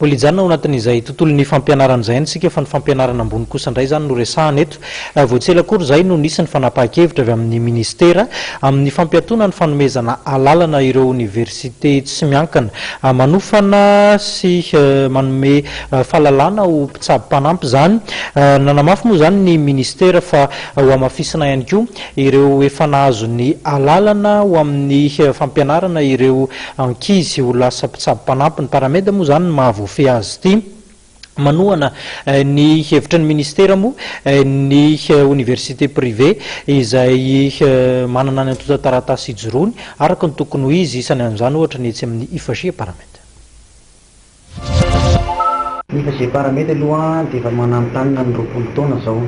Mbola hijanona ao anatin'izay tontolon'ny fampianarana izay ihany isika fa ny fampianarana ambony kosa indray izany no resahana eto. Vao tsy ela akory izay no nisy ny fanapahan-kevitra avy amin'ny minisitera amin'ny fampiatoana ny fanomezana alalana ireo oniversite tsy miankina manofana sy manome fahalalana ho mpitsabo mpanampy izany. Nanamafy moa izany ny minisitera fa hohamafisina ihany koa ireo efa nahazo ny alalana ho amin'ny fampianarana ireo ankizy ho lasa mpitsabo mpanampy. Ny Paramed moa izany no mahavoafehy azy ity. Manohana ny hevitry ny minisitera moa ny oniversite privé izay manana ny antontan-taratasy ijoroany araka ny tokony ho izy, isany amin'izany ohatra ny etsy amin'ny IFG Paramed. Ny IFG Paramed aloha dia efa mananontanona ny 20 taona izao.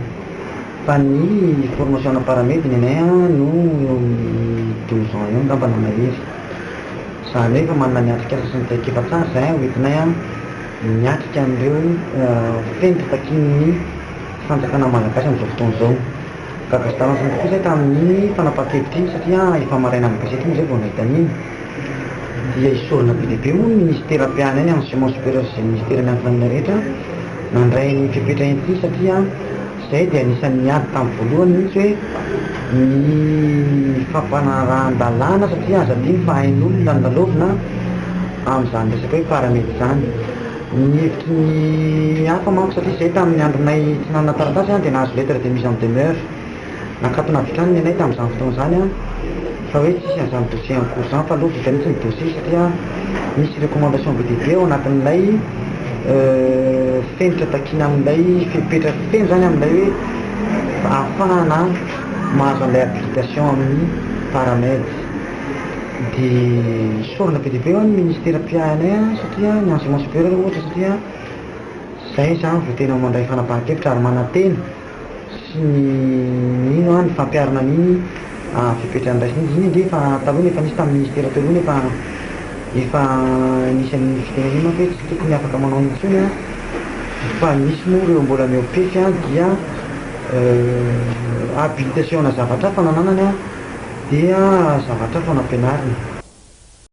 Fa ny formation-na Paramed ny anay no eo amin'ny 12 ans eo angamba na mahery. Izany hoe efa manana ny atrikasa sy ny traikefa tsara izahay hoentinay miatrika an'ireo fenitra takian'ny fanjakana malagasy amin'izao fotoana izao. Gaga sy talanjona tokoa izahay tamin'iny fanapahan-kevitra iny satria efa maraina amin'ny gazety moa izahay vao nahita an'iny. Dia isaorana be dia be moa ny minisitera mpiahy anay, ny enseignement supérieur sy izay minisitera miankina aminay rehetra nandray an'iny fepetra iny satria izay dia anisan'ny niady tamin'ny voalohany mihitsy hoe ny fampanarahan-dalàna satria aza adino fa ain'olona no lalaovina amin'izany resaka hoe paramedy izany. Ny hevitry ny hafa manko satria izay tamin'ny andronay tsy nanana taratasy dia nahazo lettre de mise en demeure. Nakatona avy hatrany ny anay tamin'izany fotoana izany fa hoe tsisy an'izany dossier en cours izany fa aleo vita mihitsy ny dossier satria misy recommandation be dia be ao anatin'ilay fenitra takiana amin'ilay fepetra feno izany amin'ilay hoe ahafahana mahazo an'ilay habilitation amin'ny paramed. Dia isaorana be dia be hoa ny ministera mpiahy anay satria ny enseignement supérieur ohatra satria izay izany vao tena mandray fanapahan-kevitra ary manantena sy ny mino aho ny fampiharana an'iny fepetra noraisina iny, iny ange efa taloha efa nisy tamin'ny ministera teo aloha nefa efa nisy an'iny fitenenana iny manko hoe tsy tokony afaka manao intsony an, fa misy moa ireo mbola mihoa-pefy an dia habilitation-na zavatra hafa no ananany an dia zavatra hafa no ampianarina.